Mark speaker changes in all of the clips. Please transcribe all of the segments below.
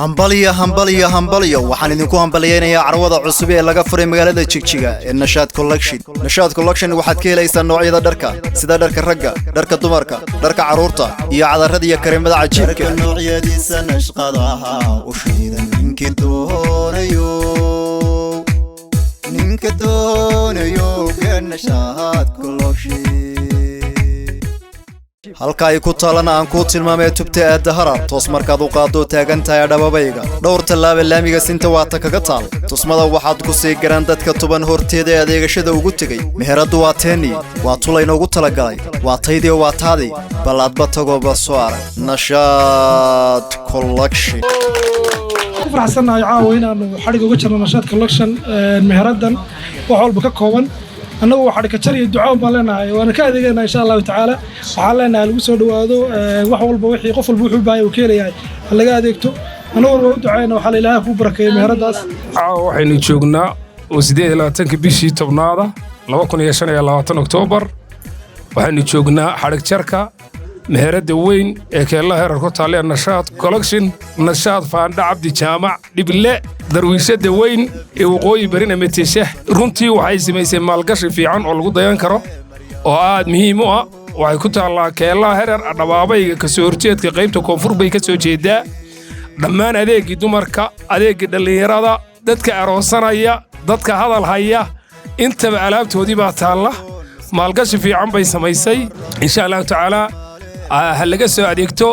Speaker 1: Hambalyo, hambalyo, hambalyo! Waxaan idinku hambalyaynayaa carwada cusub ee laga furay magaalada Jigjiga ee Nashaad Collection. Nashaad Collection waxaad ka helaysaa noocyada dharka, sida dharka ragga, dharka dumarka, dharka carruurta iyo cadarada iyo kareemada cajiibka.
Speaker 2: Noocyadiisa nashqadaha u shiidan, ninkii doonayo, ninka doonayo ka Nashaad Collection.
Speaker 1: Halka ay ku taalana aan kuu tilmaamee: tubta aadda Harar toos markaad u qaadoo taagan tahay Adhababayga, dhowr tallaaba laamiga sinta waata kaga taal. Tusmada waxaad ku sii garan dadka tuban horteeda ee adeegashada ugu tegey. Meheraddu waa teennii, waa tulaynoogu talagalay, waa taydii, waa taadii. Bal adba tagooba soo arag Nashaad Collection.
Speaker 3: Ku faraxsannahay caawa inaanu xadhig uga jarno Nashaad Collection, meheradan wax walba ka kooban. Annagu waa xadhigka jar iyo ducaa baan leenahay, waana ka adeegaynaa insha Allahu tacaala. Waxaan leenahay lagu soo dhowaado wax walba, wixii qof walba wuxuu baahaya uu ka helayahay, ha laga adeegto. Annaguna waa u ducayna, waxaa la Ilaahay kuu barakeeyo meheradaas.
Speaker 4: Caawa waxaynu joognaa oo 28-ka bishii 10aada 2025, Oktoobar. Waxaynu joognaa xadhig jarka meheradda weyn ee Keella Herar ku taalle, Nashaad Collection. Nashaad Faandha Cabdi Jaamac Dhible, darwiishadda weyn ee waqooyi barina metesha, runtii waxay samaysay maalgashi fiican oo lagu dayan karo oo aad muhiim u ah. Waxay ku taallaa Keellaha Herer, Adhabaabayga ka soo horjeedka, qaybta koonfur bay ka soo jeedaa. Dhammaan adeeggii dumarka, adeeggii dhallinyarada, dadka aroosanaya, dadka hadal haya, intaba alaabtoodii baa taalla. Maalgashi fiican bay samaysay. Insha Allahu tacaalaa ha laga soo adeegto.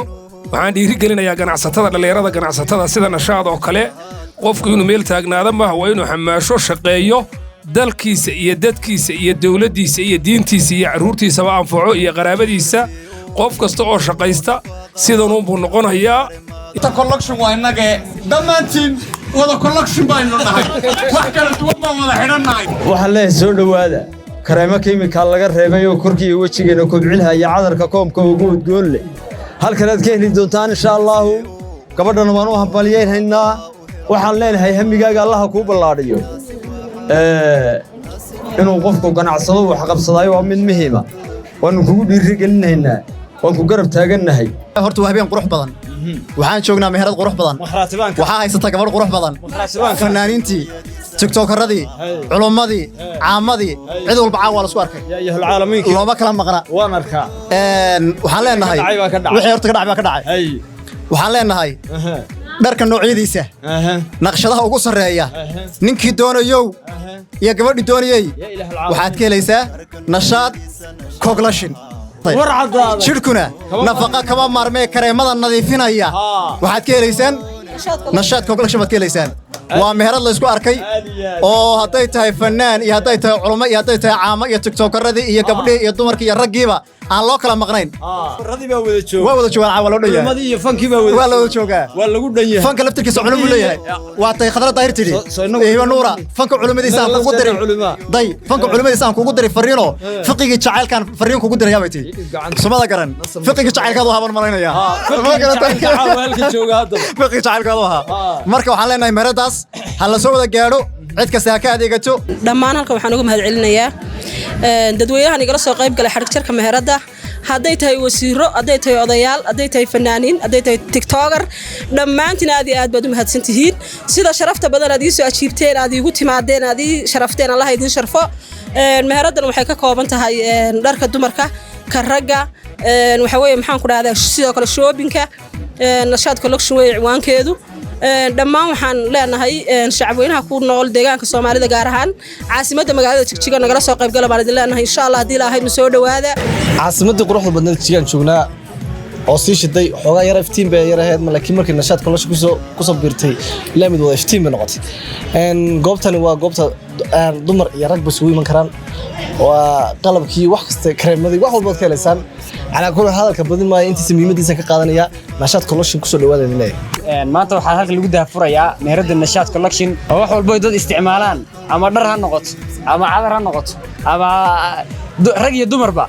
Speaker 4: Waxaan dhiirigelinayaa ganacsatada, dhallinyarada ganacsatada sida Nashaad oo kale. Qofku inuu meel taagnaada maaha, waa inuu xamaasho, shaqeeyo, dalkiisa iyo dadkiisa iyo dowladdiisa iyo diintiisa iyo carruurtiisaba anfaco iyo qaraabadiisa. Qof kasta oo shaqaysta sidanuunbuu noqonayaa.
Speaker 5: Collection waa innagee, dhammaantiin wada collection baynu nahay, wax kala duwan baan wada xidhannahay.
Speaker 6: Waxaan leeyahay soo dhowaada. Kareemo kiimikaal laga reebay oo korkiiyo wejigeena kobcinhaya, cadarka koomka ugu udgoon leh, halkanaad ka heli doontaan insha Allaahu. Gabadhana waan u hambalyeynhaynaa. Waxaan leenahay hamigaaga Allaha kuu ballaadhiyo. Inuu qofku ganacsado, wax qabsadaayo, waa mid muhiima. Waannu kugu dhiirigelinaynaa, waan ku garab taagannahay.
Speaker 1: Horta waa habeen qurux badan. Waxaan joognaa meherad qurux badan, waxaa haysata gabadh qurux badan. Fanaaniintii, tiktokaradii, culummadii, caammadii, cid walba caawa waa lasku arkay, looma kala maqna.
Speaker 6: Waan arkaa.
Speaker 1: Waxaan leenahay wixii horta ka dhacay baa ka dhacay. Waxaan leenahay dharka noocyadiisa, naqshadaha ugu sarreeya, ninkii doonayow iyo gabadhii doonayey, waxaad ka helaysaa Nashaad Collection. Jidhkuna nafaqa kama maarmee, kareemada nadiifinaya waxaad ka helaysaan Nashaad Collection baad ka helaysaan. Waa meherad laysku arkay oo hadday tahay fanaan iyo hadday tahay culummo iyo hadday tahay caamo iyo tiktokaradii iyo gabdhihii iyo dumarkii iyo raggiiba aan loo kala maqnayn. Waa wada joogaan caawa, loo dhan yahay, waa la wada joogaa.
Speaker 6: Waa lagu dhan yahay.
Speaker 1: Fanka laftirkiisa culum buu leeyahay. Waa tay Khadra Daahir tidhi Hiba Nuura, fanka culimadiisa aan kugu diray day, fanka culimadiisa aan kugu diray fariino, fiqigii jacaylkaan fariin kugu dirayaa bay tidhi. Sumada garan, fiqigii jacaylkaadu ahaa baan malaynayaa, fiqigii jacaylkaadu ahaa. Marka waxaan leenahay meheradaas ha la soo wada gaadho, cid kasta ha ka adeegato.
Speaker 7: Dhammaan halkan waxaan uga mahad celinayaa dadweynahan igala soo qayb galay xadhig jarka meheradda, hadday tahay wasiiro, hadday tahay odayaal, hadday tahay fanaaniin, hadday tahay tiktoker. Dhammaantiin aad iyo aad baad u mahadsan tihiin sida sharafta badan aad ii soo ajiibteen, aad iigu timaadeen, aad ii sharafteen. Allah idiin sharfo. Meheraddan waxay ka kooban tahay dharka dumarka, ka ragga, waxa weeye, maxaan ku dhahdaa, sidoo kale shoppingka. Nashaad Collection weeye ciwaankeedu. Dhammaan waxaan leenahay shacabweynaha ku nool deegaanka Soomaalida, gaar ahaan caasimadda magaalada Jigjiga, nagala soo qaybgala baan idin leenahay insha Allah. Haddii Lahaydnu soo dhowaada.
Speaker 8: Caasimaddii quruxda badneed Jigaan joognaa oo sii shiday. Xoogaa yara iftiin bay yar ahayd, laakiin markii Nashaad Collection kusoo biirtay, ilaa mid wada iftiin bay noqotay. Goobtani waa goobta dumar iyo ragba isugu iman karaan. Waa qalabkii wax kasta, kareemadii, wax walbaad ka helaysaan. Calaa kulli, hadalka badin maayo, intiisa muhiimadiisa ka qaadanaya. Nashaad Collection kusoo dhawaada idin leeyahay.
Speaker 9: Maanta waxaa halkan lagu daahfurayaa meherada Nashaad Collection, oo wax walbo ay dad isticmaalaan, ama dhar ha noqoto ama cadar ha noqoto ama rag iyo dumarba,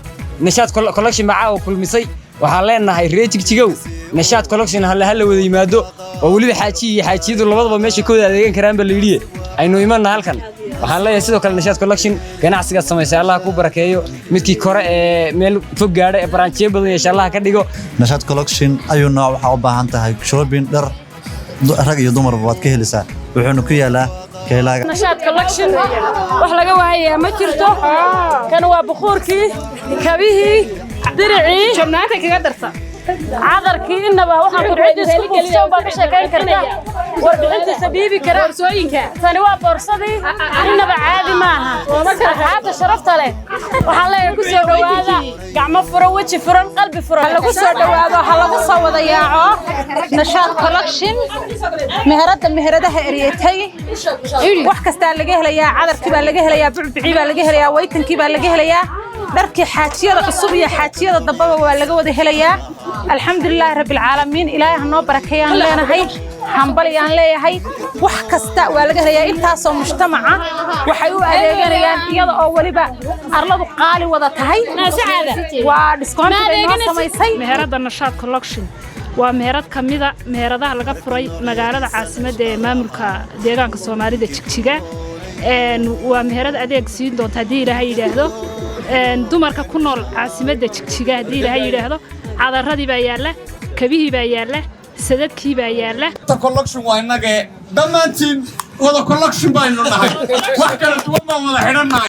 Speaker 9: Nashaad Collection baa caawa kulmisay. Waxaan leenahay reer Jigjigow, Nashaad Collection hala hala wada yimaado, oo weliba xaajiyi iyo xaajiyadu labadaba meesha ka wada adeegan karaan ba la yidhi. Aynu imanna halkan. Waxaan leeyahay sidoo kale Nashaad Collection, ganacsigaad samaysay Allah kuu barakeeyo, midkii kore ee meel fog gaadha ee branchiyo badan yeesha Allah ka dhigo.
Speaker 2: Nashaad Collection ayuu nooc waxaa u baahan tahay shopping dhar. Rag iyo dumarba waad ka helaysaa, wuxuuna ku yaalaa Keelaaga.
Speaker 10: Nashaad Collection wax laga waayayaa ma jirto. Kan waa bukhuurkii, kabihii, diricii, jabnaanta kaga darta, cadarkii, innaba waxaan kurcidda isku buufsan baa ka sheekayn karta, warbixintiisa dhiibi kara. Boorsooyinka, tani waa boorsadii, innaba caadi maaha. Asxaabta sharafta leh, waxaan leeyahay ku soo dhowaada, gacmo furan, weji furan, qalbi furan.
Speaker 11: Ha lagu soo dhowaado, ha lagu soo wada yaaco Nashaad Collection, meheradda meheradaha eryatay. Wax kastaa laga helayaa: cadarkii baa laga helayaa, bucbicii baa laga helayaa, waytankii baa laga helayaa, dharkii xaajiyada cusub iyo xaajiyada dambaba waa laga wada helayaa. Alxamdulilaahi rabbilcaalamiin, Ilaahay ha noo barakeeyaan leenahay, hambalyaan leeyahay. Wax kasta waa laga helayaa. Intaasoo mujtamaca waxay u adeeganayaan iyada oo weliba arladu qaali wada tahay, waa discount bay noo samaysay.
Speaker 10: Meherada Nashaad Collection waa meherad ka mida meheradaha laga furay magaalada caasimadda ee maamulka deegaanka Soomaalida, Jigjiga. Waa meherad adeeg siin doonta, haddii Ilaahay yidhaahdo, dumarka ku nool caasimadda Jigjiga. Haddii Ilaahay yidhaahdo, cadaradii baa yaalla, kabihii baa yaalla, sadadkii baa yaalla.
Speaker 5: Collection waa innagee, dhammaantiin wada collection baynu nahay, wax kala duwan baan wada xidhannahay.